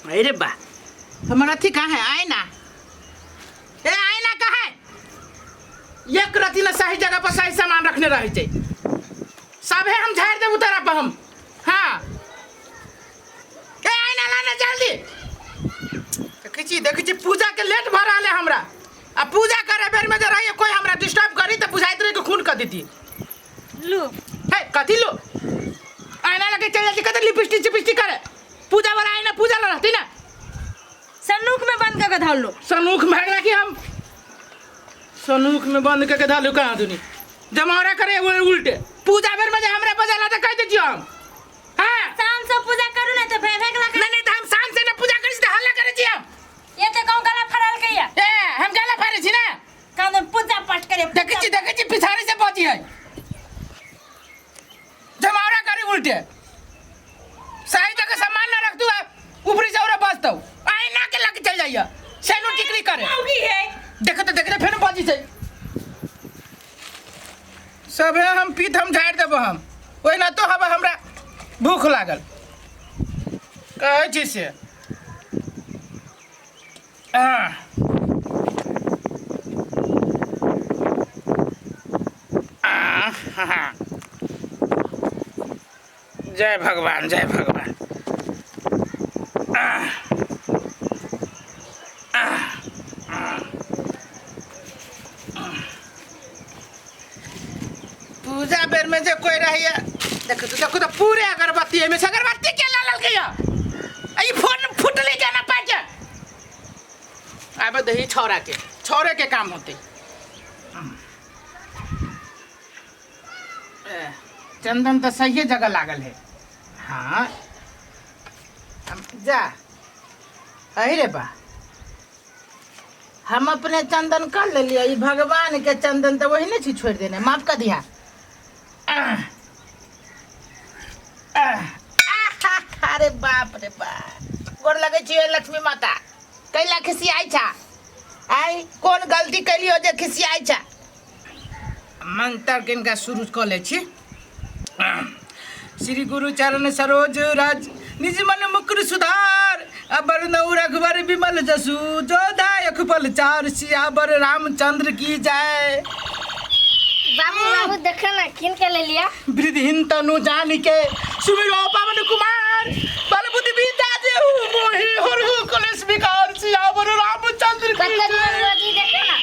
अरे बा, हमर अथी कहाँ है? आईना, ए आईना कहाँ है? एक रति न सही जगह पर सही सामान रखने रहे छै। सबे हम झाड़ देबू तोरा पर हम। हाँ, ए आईना ला ना जल्दी। देखै छी, देखै छी, पूजा के लेट भऽ रहल है हमरा। आ पूजा करे बेर में जे रहिए कोई हमरा डिस्टर्ब करी तऽ बुझाइत रही कि खून कर देती। लू। हे कथी लू? आईना लगे चल जाती, कते लिपस्टिक चिपस्टिक करे। पूजा वाला आईना पूजा ला रहती ना। सनूक में बंद करके धर लो। सनूक में भागला कि हम सनूक में बंद करके धर लो? कहाँ दुनी जमावरा करे वो उल्टे। पूजा बेर में जे हमरा बजाला तऽ कह दै छियो हम। हाँ, शाम से पूजा करू ना तो भे भेगला। नहीं नहीं, तो हम शाम से ना पूजा करी छी तऽ हल्ला करे छी हम। ये तो गाँव गला फड़ल के या। ए हम गला फाड़े छी ना। कान पूजा पाठ करे। देखै छी, देखै छी, पिछाड़ी से बची है, जमावरा करे उल्टे। सही जगह सामान ना रख तू, ऊपरी से और बचतौ। आईना के लग चल जाइए सेनो टिकली करे। मौगी है। देखो तो, देखो तो, फेर बजी छै। सबे हम पीत हम झाड़ि देबो हम। ओहिना तो हवा हमरा भूख लागल कहै छी से। आह। आह, हा। जय भगवान, जय भगवान। आह। आह। आह। पूजा बेर में जे कोई रहिए, देखो तो, देखो तो, पूरे अगरबत्ती एमे से अगरबत्ती के लाल के या ई फोन फुटली के ना पाके आबे दही। छौरा के, छौरे के काम होते। ए, चंदन तो सही जगह लागल है। हाँ, हम जा। अरे बा, हम अपने चंदन कर लेलियै, ई भगवान के चंदन तऽ वही ने छी छोड़ि देने। माफ कर दिया। आह, आह, आह, अरे बाप रे बाप, गोर लगै छियै लक्ष्मी माता। कैला खिसियाइ छा? आइ कोन गलती कैलियो जे खिसियाइ छा? मंत्र किनका शुरू कऽ लै छी। श्री गुरु चरण सरोज रज, निज मन मुकुर सुधार, अबर नौ रघुवर विमल जसु, जो दायक फल चार, सियावर रामचंद्र की जय। बाबू, बाबू, देखो ना किन के ले लिया। वृद्धिन तनु जान के सुमिरो पवन कुमार, बल बुद्धि विद्या देहु मोहि, हरहु कलेश विकार, सियावर रामचंद्र की कतेक जय। रोजी देखो ना।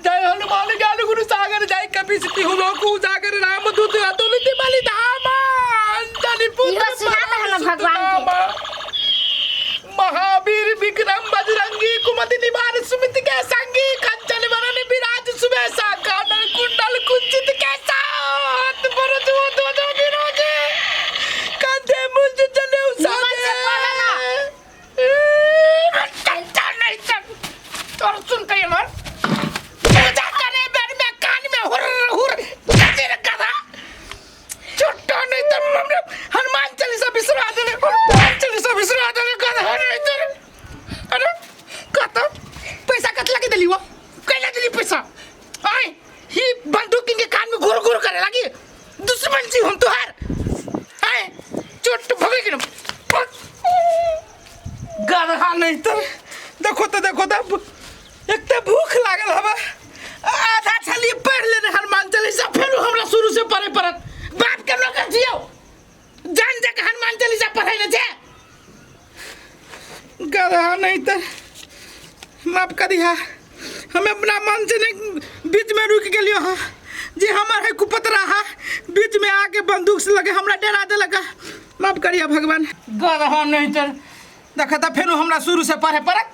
जय हनुमान ज्ञान गुरु सागर, जय कपीस तिहु लोक उजागर, राम दूत अतुलित बलि धामा, अंजनी पुत्र इहो सुना दह ना पवन सुत भगवान के। नामा। महावीर विक्रम बजरंगी, कुमति निवार सुमित के संगी, कंचन वरन विराज सुबेसा, कानन कुंडल कुंचित के साथ, बरजु ध्वज विरोजे, कंधे मुंज जनेऊ निमन से साजे। पढ़ो ना। चल नहीं चल, तोर सुन के मर पूजा करे बेर में कान में हुर हुर गजर गधा छोटा। नहीं तो हमने हनुमान चालीसा बिसरा देले, हनुमान चालीसा बिसरा देले गधा नहीं तो। अरे कत पैसा कत लगे देली वो? कैला देली पैसा? आय ही बंदूक के कान में घुर घुर करे लगी। दुश्मन छी हम तुहार। आय चोट भगे के गधा नहीं तो। देखो तो, देखो तो, एक तो भूख लागल हवा, आधा छली पढ़ लेने हनुमान चालीसा, फेरू हमरा शुरू से पढ़े पड़त। बाप के नौकर छियौ, जान जाके हनुमान चालीसा पढ़े ने छे गधा नहीं तो। माफ करिहा, हम अपना मन से नहीं बीच में रुक गेलियो। हाँ जे हमर है कुपतरा हा, बीच में आके बंदूक से लगे हमरा डरा देलक। माफ करिहा भगवान। गधा नहीं तो, देखा फेरू हमरा शुरू से पढ़े पड़त।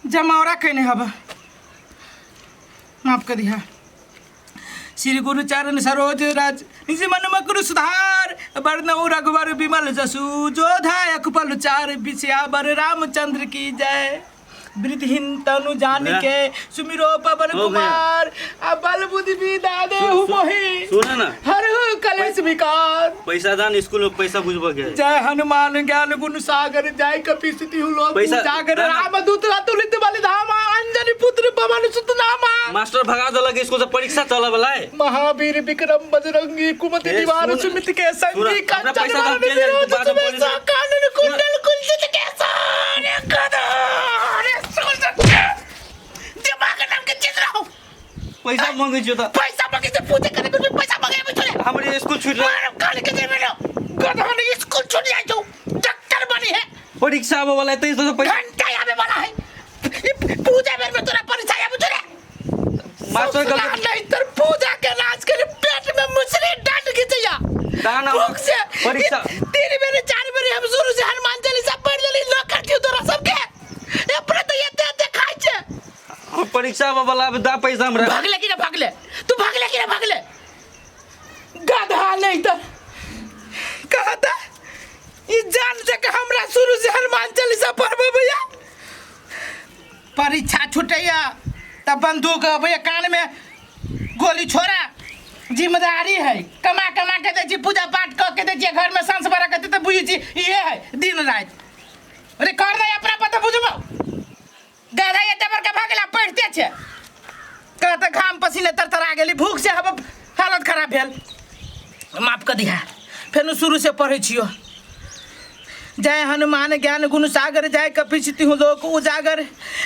जमावरा कैने हब। माफ करिहा। श्री गुरु चरण सरोज रज, निज मन मकुर सुधार, बरनउ रघुवर विमल जसु, जो धायक पल चार, बिछियाबर रामचंद्र की जय। वृद्धिन तनु जान भैया। के सुमिरो पवन हो गया। कुमार, आ बल बुद्धि विद्या देहु मोहि, सुन ना, हरहु कलेश विकार। पैसा दान, स्कूल में पैसा बुझबऽ के है। जय हनुमान ज्ञान गुण सागर, जय कपी स्थिति लोक पैसा- उजागर, ना, ना। राम दूत अतुलित बल धामा, अंजनी पुत्र पवन सुत नामा। मास्टर भगा देलक स्कूल से, परीक्षा चलऽ वाला है। महावीर विक्रम बजरंगी, कुमति ए, निवार सुन- सुमित के सुन, संगी, हमरा कंचन पैसा दान वरन चलि जाइ, विरोध तू बाद में सुबेसा, पढ़ि- कानन कुंडल कुंचित के साथ। पैसा मांगे छियो त पैसा मांगे से पूजा करे के पैसा मांगे आबै छौ रे। हमरे स्कूल छूट रहा। मारब कान के देबे ना गधा ने स्कूल छूट जाइ छौ, डॉक्टर बनी है। परीक्षा आबे वाला है तै से पैसा घंटा आवे वाला है। ई पूजा बेर में तोरा परीक्षा आबै छौ रे। मास्टर ससुरा गलत नहीं तर पूजा के नाच के पेट में मुसरी डांट खींचैया दाना भूख से। परीक्षा 3 बेर 4 बेर हम शुरू से हनुमान चालीसा पढ़ लेली, लोग करती तोरा सबके अपने तो एते एते खाइ छे। हम परीक्षा आबे वाला दा पैसा हमरा। भागले कि ना भागले तू, भागले कि ना भागले गधा नहीं तर कहता ई जान से कि हमरा शुरू से हनुमान चालीसा पढ़बे भैया। परीक्षा छूटैया तब बंदूक भैया कान में गोली छोड़ा, जिम्मेदारी है कमा कमा के दै छी, पूजा पाठ कऽ के दै छियै, घर में सांस बड़ा के तऽ बुझै छी इहे है दिन राति। अरे कर दे अपना पता बुझबो गधा एते बड़का भऽ गेला पढ़िते छै। कहते घाम पसीने तरतरा गेली, भूख से हम हालत खराब भेल। माफ कऽ दिहा, फेर शुरू से पढ़ै छियो। जय हनुमान ज्ञान गुण सागर, जय कपि तिहु लोक उजागर,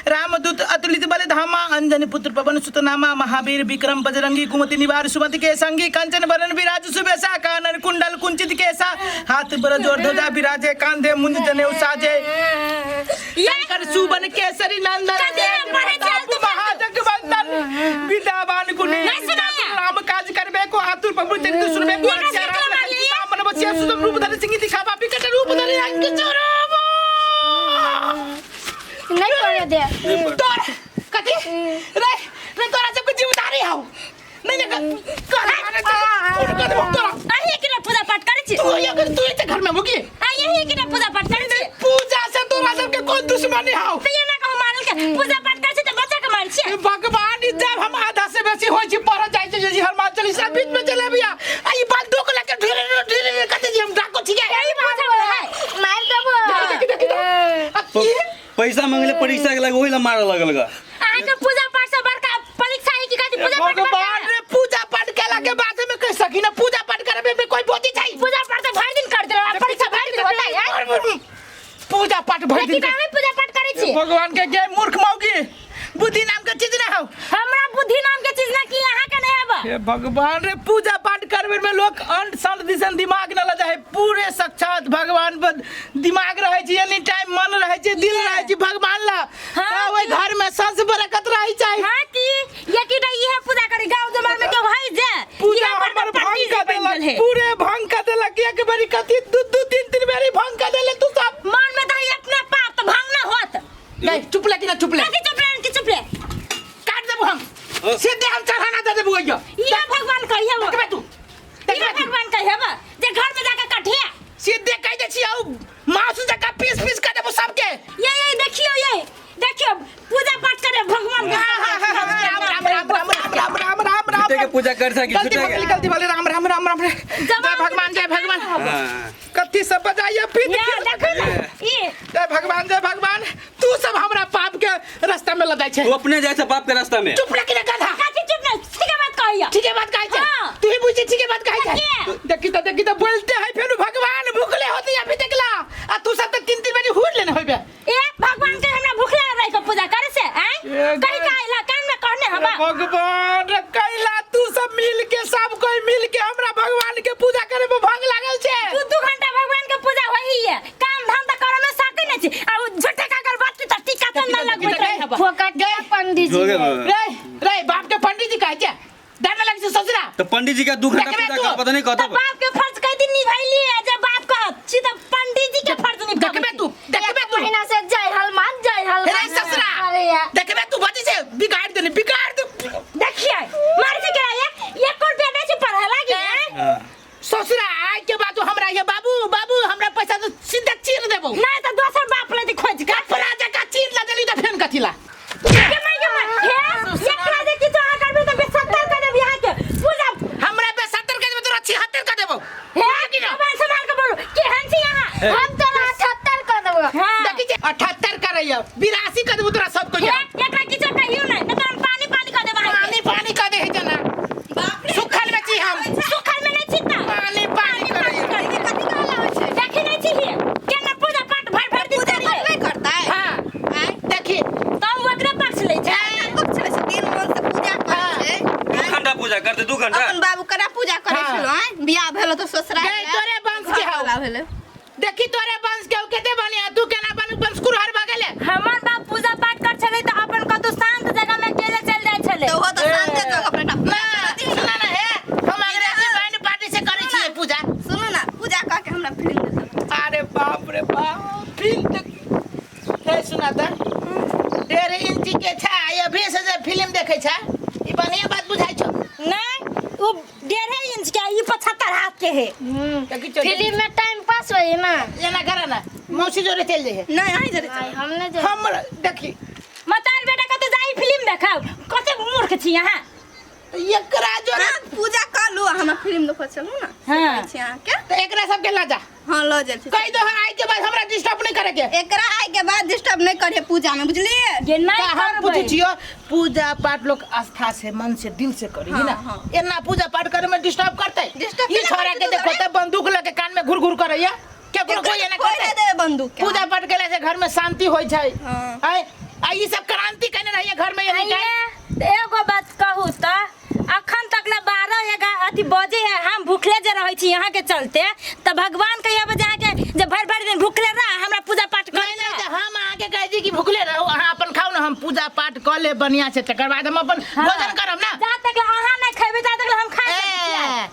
रामदूत अतुलित बल धामा, अंजनी पुत्र पवन सुतनामा, महावीर विक्रम बजरंगी, कुमति निवार सुमति के संगी, कंचन बरन विराज सुबेसा, कानन कुंडल कुंचित केसा, हाथ बर जोर ध्वजा विराजे, कांधे मुंज जनेऊ साजे, शंकर सुबन केसरी नंदन, कते पढ़ै छै तू? महाजगवंदन, विद्यावान गुणी नहीं सुनाया। राम काज करबे को आतुर प्रभु चरित सुनबे को ये कैसे राम क्यों लखन मारली? सीता मन बसिया सुतम रूप धरि सिंह दिखावा विकट रूप धरि अंक चोरावा। नहीं पढ़े दे तोर कथी रे रे तोरा सबके जिम्मेदारी हौ नहीं नहीं कर फोन कर देबो तोरा। अहीं के पूजा पाठ करै छी? तू अगर तू एते घर में मुकी अहीं के पूजा पाठ करै छी? पूजा से तोरा सबके कोन दुश्मनी हौ? तऽ एना कहू मारल के पूजा पाठ करै छी तऽ बच्चा के मारै छी? भगवान जब हम आधा से बेसी होइ छी पढ़ जाइ छी जे हनुमान चालीसा बीच में चले बिया आ ई बंदूक लेके ढेरे ढेरे कते जी हम डाको छी यही पूजा वाला है। मार देबो। देखी देखी आ की पैसा मांगले परीक्षा के लगे ओहि ला मारे लगल गा। अहाँ के पूजा पाठ से बड़का परीक्षा है कि कथी? पूजा पाठ भगवान बड़का? रे पूजा पाठ केला के बाद में कह सकी ना पूजा पाठ करबे में कोई बोती चाहिए। पूजा पाठ तो भरि दिन कर देलौ, परीक्षा भरि दिन होतै है? पूजा पाठ भरि दिन लेकिन अहाँ पूजा पाठ करै छी? भगवान के गे मूर्ख मौगी बुद्धि नाम के चीज ना हो। हमरा बुद्धि नाम के चीज ना कि अहाँ के नहीं आबे। हे भगवान रे पूजा पाठ करबे में लोग अंत संत दिसन दिमाग न लजा है, पूरे साक्षात भगवान पर दिमाग रहे छी, एनी टाइम मन रहे छी, दिल रहे छी भगवान ला। हाँ। त ओइ घर में संस बरकत रहे चाही। हां की ये की इहे पूजा करी गांव जमार में के भाई जे पूजा इहे बड़का हमर भंग पंडित कर बनि देलक, गेल है। पूरे भंग कर देलक, एक बेरी कथी दू दू तीन तीन बेरी भंग कर देले तू सब। मन में दही अपना पाप तो भांग ना होत। नहीं चुप ले कि ना चुप ले, कथी चुप ले कि चुप ले? काट देबो हम सीधे, हम चढ़ाना दे देबो अइयो। ये भगवान कहिए वो। देखबे तू, ये देखबे तू। भगवान कहिए बा जे घर में जाके कटिया सीधे कह दे छी आउ मांस जका पीस पीस कर देबो सबके। ये देखियो, ये देखियो पूजा पाठ करे भगवान के। राम राम राम राम राम राम राम राम राम। झूठे के पूजा कर सकी गलती झूठे भगली के। गलती भले राम राम राम राम जय भगवान जय भगवान। हाँ। कथी सब बजाइए पीट ये देखो ना ये जय भगवान जय भगवान। तू सब हमरा पाप के रास्ता में लदाई छे। तू अपने जाइ छै पाप के रास्ता में। चुप रह के गधा। कथी चुप ना, ठीक है बात कहियो। ठीक है बात कहै छे। हाँ। तू ही बुझी ठीक है बात कहै छे। के? देखी त देखी त बोलते है फेनु भगवान भूखले होती अभी देखला आ तू सब त तीन तीन बेरी हुर लेने होइबे। ए भगवान के हमरा भूखला रह के पूजा करे से आय ए, कहीं का आइला कान में कहने हबा। भगवान रे कैला तू सब मिल के सब कोई मिल के हमरा भगवान के पूजा करे में भंग लागल छे। दू दू घंटा भगवान के पूजा होई है, काम धाम त करे में सकै नै छी आ उ झूठे का अगरबत्ती त टीका त न लगबैत रहे हबा। फोकट के पंडित जी। जोगे बाबा। रे रे बाप के पंडित जी कहै छे डर न लगे छे ससुरा। तो पंडित जी का 2 घंटा देखबे पूजा तू। कर पता नहीं त कतब। बाप के फर्ज कह दिन निभाइली है जे बाप कहत छी त पंडित जी के फर्ज निभाबै। देखबे तू, देखबे तू। महीना से जय हनुमान जय हनुमान। रे ससुरा अरे यार देखबे तू बजी से बिगाड़ देने बिगाड़ दे। देखिए मार के करा एक रुपया दै छी पढ़े लागी हैं? ससुरा आइ के बाद हमरा ये बाबू बाबू हमरा पैसा तो सीधा चीर देबो। नहीं त दोसर बाप ले खोज के कपड़ा जका चीर ला देली त फेन कथी ला? के माय के माय हे एकरा जे किछु अहाँ करबै त 70 कर देब यहाँ के पूजा। हमरा पे 70 कर देबो तोरा 76 कर देबो। हे भगवान संभाल के बोलू केहन छी अहाँ? हम तोरा 78 कर देबो। हां देखी छे 78 करैया 82 कर देबो तोरा सब को। हे एकरा किछु कहियो नहीं त हम पानी पानी कर देब। पानी पानी कर दे है जना सुखल में छी हम। सुखल में नहीं छी त पानी पानी करैया। कथी कहला होइ छै देखी नहीं छी केना पूजा पाठ भर भर दिन करिए नहीं करता है। हां देखी तब ओकरे पक्ष लै छै। पक्ष लै छै, दिन मन से पूजा करै छै। फिल्म देख हे सुना त 1.5 इंच के छा अभी से जे फिल्म देखै छा, ई बढ़िया बात बुझाइ छौ? नहीं, वो 1.5 इंच के, ई 75 हाथ के है। देखी चल। फिल्म में टाइम पास होई ना। एना कर ना, मौसी जोरे चल जाइए। नहीं, अहीं जरे। आई हम नहीं जाए। हम देखी। मतार बेटा कते जाई फिल्म देखाउ, कते मूर्ख छी अहाँ। एकरा जोरे अहाँ पूजा कर लू, हमरा फिल्म देखऽ चलू ना। हाँ। छी अहाँके। तो एकरा सबके ला जा। हाँ, लऽ जाइ छी। कहि दो आई के बाद हमरा डिस्टर्ब नहीं करे के। एकरा आइ के बाद डिस्टर्ब नहीं करे पूजा में, बुझलिए? ये नहीं का हम करबै। पूछै छियो, पूजा पाठ लोग आस्था से, मन से, दिल से करी है ना? हाँ, हाँ। एना पूजा पाठ करे में डिस्टर्ब करते? Disturb ई केना छोरा के करतै? देखो त बंदूक लके कान में घुर घुर करैया, केकरो कोई एना कोई करतै? नहीं देवे बंदूक के। पूजा पाठ केला से घर में शांति होय छै। हाँ। आय आ ई सब क्रांति केने रहिए घर में एनी टाइम। आइए, एगो बात कहू त, अखन तक ला 12 अथी बजे है, हम भूखले जे रहै छी यहाँ के चलते, त भगवान कहिया बजे अहाँ के जे भरि भरि दिन भूखले रह हमरा पूजा पाठ कर। नहीं नहीं, त हम अहाँ के कहै छी कि भूखले रहू, अहाँ अपन खाउ ना, हम पूजा पाठ क ले बढ़िया से, तकर बाद हम अपन भोजन करब ना। जा तक ला अहाँ नहीं खेबै जा तक ला हम खाइ ए,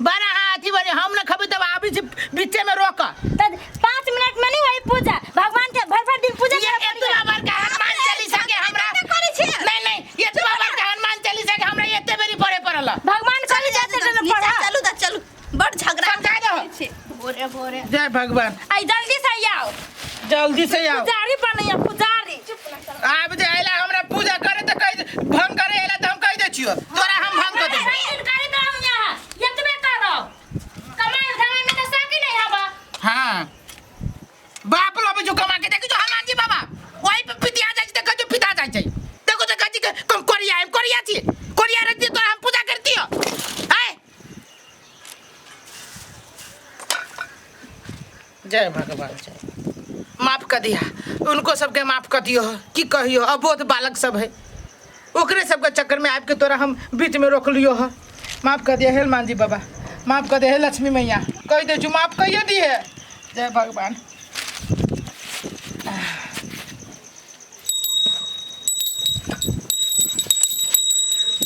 बड़ा अहाँ अथी बने, हम न खबै तब आबै छी बीचे में रोक। त 5 मिनट में नहीं होई पूजा, भगवान के भरि भरि दिन पूजा ये करे पड़ी। एतबा बड़का हनुमान चालीसा के हमरा करै छी? नहीं नहीं, एतबा बड़का हनुमान चालीसा के हमरा एते बेरी पढ़े पड़ल। भगवान चली जाते न नीचा पढ़ा। चलू त चलू, बड़ झगड़ा समझा दहो। छी भोरे भोरे। जय भगवान। आई जल्दी से आओ। जल्दी से आओ। पुजारी बनैया पुजारी। आब जे आइला हमरा पूजा करे त कहि भंग करे आइला त हम कहि दै छियो तोरा, हम भंग कर देबो। भरि दिन करे त हम यहाँ एतबे करब, कमाई धमाई में त साकी नहीं हवा। हाँ, बाप लबे जो कमा के, देखी जो हनुमान जी बाबा वही पे पितिया जाइ छै, देखो जो पिता जाइ छै, देखो तो कथी के कम कोरिया, हम कोरिया छी, कोरिया रहती तोरा हम पूजा करती हो आय। जय भगवान, जय। माफ कर दिया उनको सबके, माफ कर दियो। की कहियो, अबोध बालक सब है, ओकरे सबके चक्कर में आबि के तोरा हम बीच में रोक लियो है। माफ कर दिया हे हनुमान जी बाबा, माफ कर दिया हे लक्ष्मी मैया, कहि दे छु, माफ कहियो दिए। जय भगवान।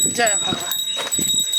जय भगवान।